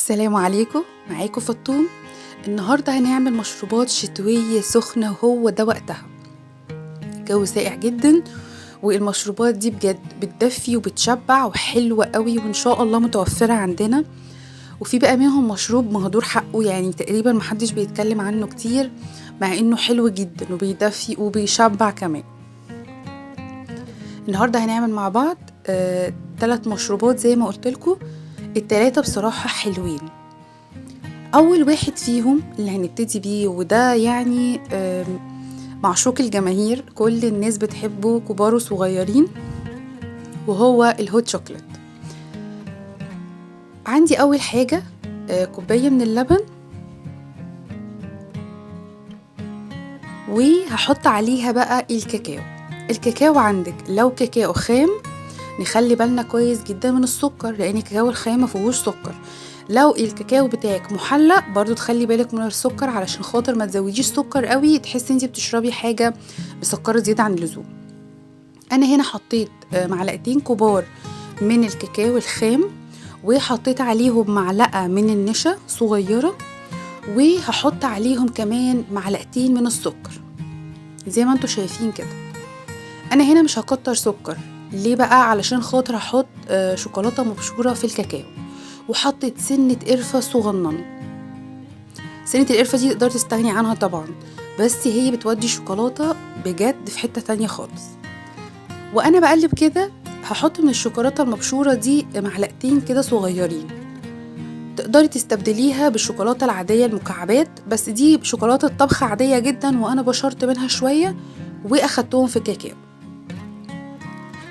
السلام عليكم، معاكم فطوم. النهارده هنعمل مشروبات شتوية سخنة وهو ده وقتها. الجو ساقع جدا والمشروبات دي بجد بتدفي وبتشبع وحلوة قوي، وان شاء الله متوفرة عندنا. وفي بقى منهم مشروب مهدور حقه، يعني تقريبا محدش بيتكلم عنه كتير مع انه حلو جدا وبيدفي وبيشبع كمان. النهارده هنعمل مع بعض 3 مشروبات زي ما قلتلكوا. التلاتة بصراحة حلوين. أول واحد فيهم اللي هنبتدي بيه، وده يعني معشوق الجماهير، كل الناس بتحبه كبار وصغيرين، وهو ال hot chocolate. عندي أول حاجة كوباية من اللبن، وهحط عليها بقى الكاكاو. الكاكاو عندك لو كاكاو خام نخلي بالنا كويس جدا من السكر، لان الكاكاو الخام ما فيهوش سكر. لو الكاكاو بتاعك محلى برضو تخلي بالك من السكر، علشان خاطر ما تزوديش سكر قوي تحسي انتي بتشربي حاجة مسكره زيادة عن اللزوم. انا هنا حطيت معلقتين كبار من الكاكاو الخام، وحطيت عليهم معلقه من النشا صغيرة، وهحط عليهم كمان معلقتين من السكر زي ما انتوا شايفين كده. انا هنا مش هكتر سكر، ليه بقى؟ علشان خاطر هحط شوكولاتة مبشوره في الكاكاو. وحطيت سنة قرفه صغننه. سنة القرفه دي تقدر تستغني عنها طبعا، بس هي بتودي شوكولاتة بجد في حتة تانية خالص. وانا بقلب كده هحط من الشوكولاتة المبشوره دي معلقتين كده صغيرين. تقدري تستبدليها بالشوكولاته العادية المكعبات، بس دي شوكولاتة طبخ عادية جدا وانا بشرت منها شوية واخدتهم في الكاكاو.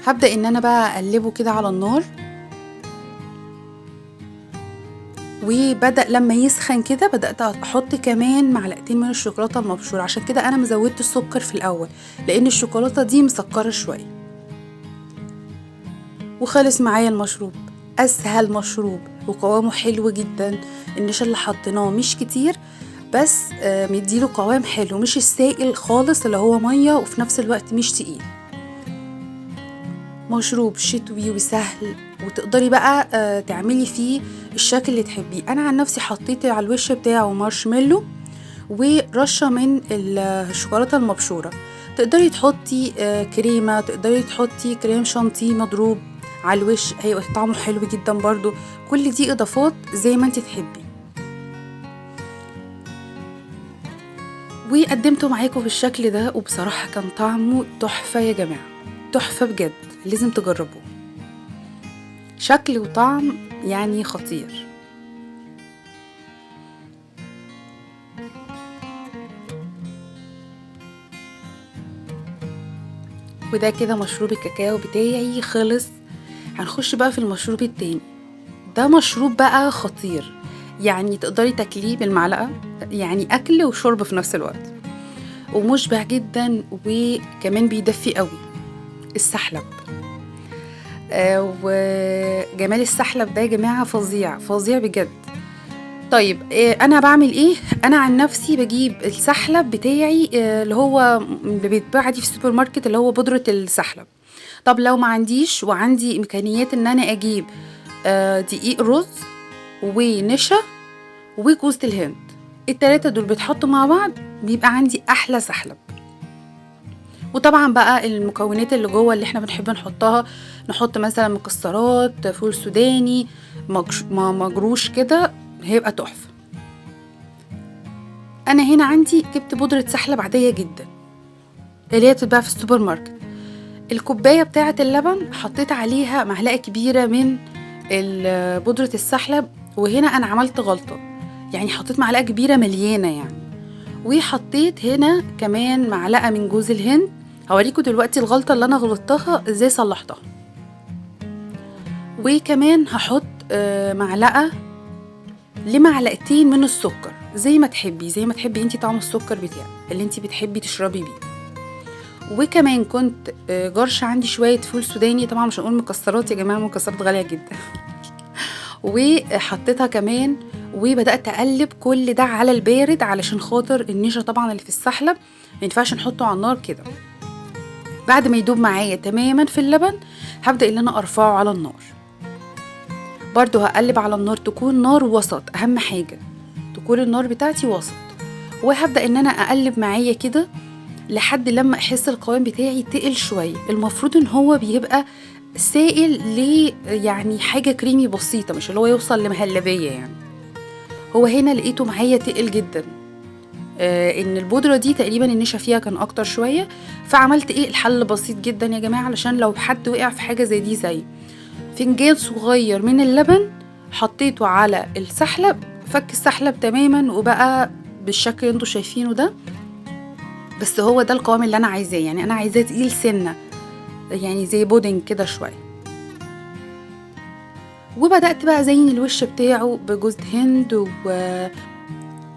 هبدأ ان انا بقى اقلبه كده على النار، وبدأ لما يسخن كده بدأت احط كمان معلقتين من الشوكولاتة المبشورة. عشان كده انا مزودت السكر في الاول، لان الشوكولاتة دي مسكرة شوية. وخلص معايا المشروب، اسهل مشروب وقوامه حلو جدا. النشا اللي حطيناه مش كتير، بس مديله قوام حلو، مش السائل خالص اللي هو مية، وفي نفس الوقت مش تقيل. مشروب شتوي وسهل، وتقدري بقى تعملي فيه الشكل اللي تحبيه. انا عن نفسي حطيت على الوش بتاعه مارشميلو ورشه من الشوكولاتة المبشوره. تقدري تحطي كريمة، تقدري تحطي كريم شانتيه مضروب على الوش، هيبقى طعمه حلو جدا برضو. كل دي اضافات زي ما انت تحبي. وقدمته معاكم بالشكل ده، وبصراحة كان طعمه تحفة يا جماعة، تحفة بجد، لازم تجربوه. شكل وطعم يعني خطير. وده كده مشروب الكاكاو بتاعي خلص. هنخش بقى في المشروب التاني. ده مشروب بقى خطير، يعني تقدري تاكليه بالمعلقة، يعني اكل وشرب في نفس الوقت، ومشبع جدا، وكمان بيدفي قوي. السحلب. وجمال السحلب ده يا جماعة فظيع فظيع بجد. طيب انا بعمل ايه؟ انا عن نفسي بجيب السحلب بتاعي اللي هو اللي بيتباع دي في السوبر ماركت، اللي هو بودرة السحلب. طب لو ما عنديش وعندي امكانيات ان انا اجيب دقيق رز ونشا وجوزة الهند، التلاتة دول بيتحطوا مع بعض بيبقى عندي احلى سحلب. وطبعا بقى المكونات اللي جوه اللي احنا بنحب نحطها، نحط مثلا مكسرات، فول سوداني، مجروش كده، هيبقى تحفة. انا هنا عندي جبت بودره سحلب عادية جدا اللي هي بتتباع في السوبر ماركت. الكوباية بتاعه اللبن حطيت عليها معلقه كبيرة من بودره السحلب، وهنا انا عملت غلطه، يعني حطيت معلقه كبيرة مليانة يعني. وحطيت هنا كمان معلقه من جوز الهند. هوريكم دلوقتي الغلطة اللي انا غلطتها ازاي صلحتها. وكمان هحط معلقه لمعلقتين من السكر، زي ما تحبي، زي ما تحبي انتي طعم السكر بتاعك اللي انتي بتحبي تشربي بيه. وكمان كنت جرش عندي شوية فول سوداني، طبعا مش هنقول مكسرات يا جماعة، مكسرات غالية جدا. وحطيتها كمان، وبدات اقلب كل ده على البارد علشان خاطر النشا طبعا اللي في السحلب ما ينفعش نحطه على النار كده. بعد ما يدوب معايا تماما في اللبن هبدا ان انا ارفعه على النار. برضو هقلب على النار، تكون نار وسط، اهم حاجة تكون النار بتاعتي وسط. وهبدأ ان انا اقلب معايا كده لحد لما احس القوام بتاعي تقل شوية. المفروض ان هو بيبقى سائل ل يعني حاجة كريمي بسيطة، مش اللي هو يوصل لمهلبية يعني. هو هنا لقيته معايا تقل جدا، ان البودرة دي تقريبا النشا فيها كان اكتر شوية. فعملت ايه؟ الحل بسيط جدا يا جماعة، علشان لو حد وقع في حاجة زي دي، زي فنجان صغير من اللبن حطيته على السحلب، فك السحلب تماما وبقى بالشكل اللي انتوا شايفينه ده. بس هو ده القوام اللي انا عايزاه، يعني انا عايزاه تقيل سنة، يعني زي بودنج كده شوية. وبدأت بقى ازين الوش بتاعه بجوز هند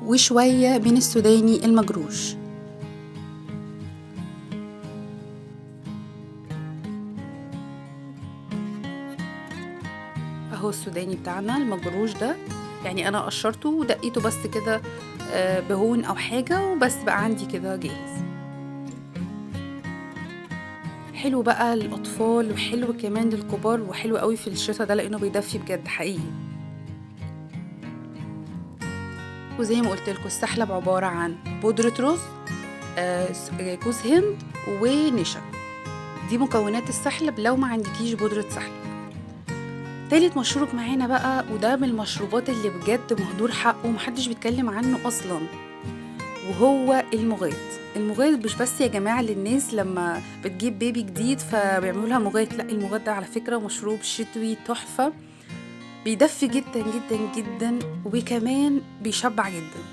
وشوية من السوداني المجروش. اهو السوداني بتاعنا المجروش ده، يعني انا قشرته ودقيته بس كده بهون او حاجة، وبس بقى عندي كده جاهز. حلو بقى للأطفال، وحلو كمان للكبار، وحلو قوي في الشتا ده لأنه بيدفي بجد حقيقي. وزي ما قلت لكم السحلب عبارة عن بودرة رز، جوز هند، ونشا. دي مكونات السحلب لو ما عندكيش بودرة سحلب. تالت مشروب معانا بقى، وده من المشروبات اللي بجد مهدور حقه ومحدش بيتكلم عنه أصلا، وهو المغات. المغات مش بس يا جماعة للناس لما بتجيب بيبي جديد فبيعملوا لها مغات، لا، المغات ده على فكرة مشروب شتوي تحفة، بيدفي جدا جدا جدا، وكمان بيشبع جدا.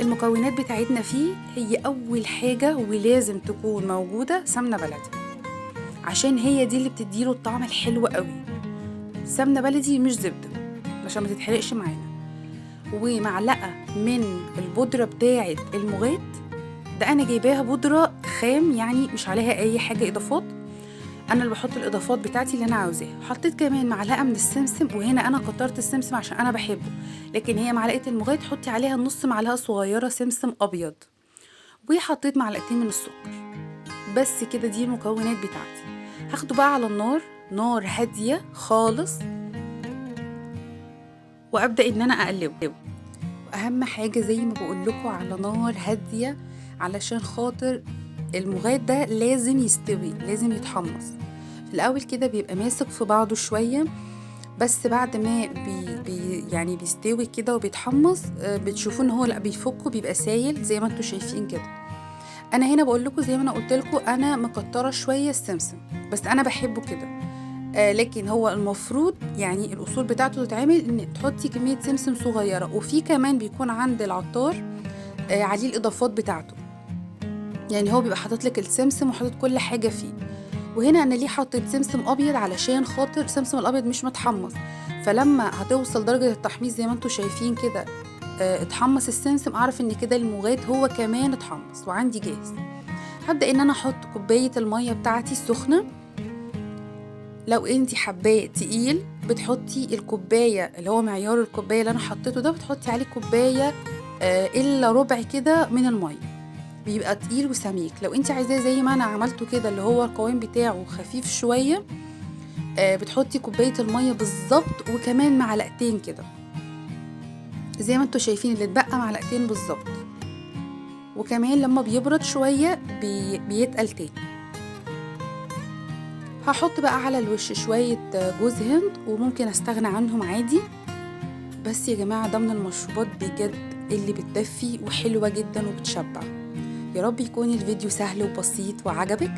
المكونات بتاعتنا فيه هي أول حاجة ولازم تكون موجودة سمنة بلدي، عشان هي دي اللي بتديله الطعم الحلو قوي. سمنة بلدي مش زبدة عشان ما تتحرقش معانا. ومعلقة من البودرة بتاعة المغات ده، أنا جايباها بودرة خام يعني مش عليها أي حاجة إضافات، أنا اللي بحط الإضافات بتاعتي اللي أنا عاوزاها. حطيت كمان معلقة من السمسم، وهنا أنا كترت السمسم عشان أنا بحبه، لكن هي معلقة المغات حطي عليها نص معلقة صغيرة سمسم أبيض. وحطيت معلقتين من السكر بس كده، دي المكونات بتاعتي. هاخده بقى على النار، نار هادية خالص، وابدا ان انا اقلبه. واهم حاجة زي ما بقول لكم على نار هادية، علشان خاطر المغات ده لازم يستوي، لازم يتحمص. في الاول كده بيبقى ماسك في بعضه شوية، بس بعد ما بي يعني بيستوي كده وبيتحمص، بتشوفوا ان هو لا بيفك وبيبقى سايل زي ما انتم شايفين كده. انا هنا بقول لكم زي ما انا قلت لكم انا مكتره شوية السمسم، بس انا بحبه كده، لكن هو المفروض يعني الاصول بتاعته تتعمل ان تحطي كمية سمسم صغيرة. وفي كمان بيكون عند العطار عليه الاضافات بتاعته، يعني هو بيبقى حاطط لك السمسم وحاطط كل حاجة فيه. وهنا انا ليه حطيت سمسم ابيض؟ علشان خاطر السمسم الابيض مش متحمص، فلما هتوصل درجه التحميص زي ما انتم شايفين كده اتحمص السمسم، اعرف ان كده المغات هو كمان اتحمص وعندي جاهز. هبدا ان انا احط كوباية المية بتاعتي السخنة. لو انتي حباه تقيل بتحطي الكوباية اللي هو معيار الكوباية اللي انا حطيته ده، بتحطي عليه كوباية الا ربع كده من المية، بيبقى تقيل وسميك. لو انتي عايزاه زي ما انا عملته كده اللي هو القوام بتاعه خفيف شوية، بتحطي كوباية المية بالظبط وكمان معلقتين كده زي ما انتوا شايفين، اللي اتبقى معلقتين بالظبط. وكمان لما بيبرد شوية بيتقل تاني. هحط بقى على الوش شوية جوز هند، وممكن استغنى عنهم عادي. بس يا جماعة ده من المشروبات بجد اللي بتدفي وحلوة جدا وبتشبع. يا رب يكون الفيديو سهل وبسيط وعجبك.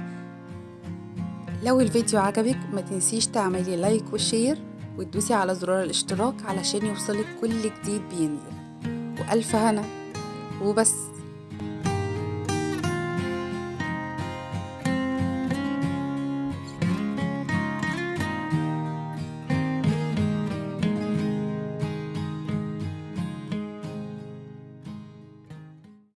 لو الفيديو عجبك ما تنسيش تعملي like و share وتدوسي على زرار الاشتراك علشان يوصلك كل جديد بينزل. وألف هنا وبس.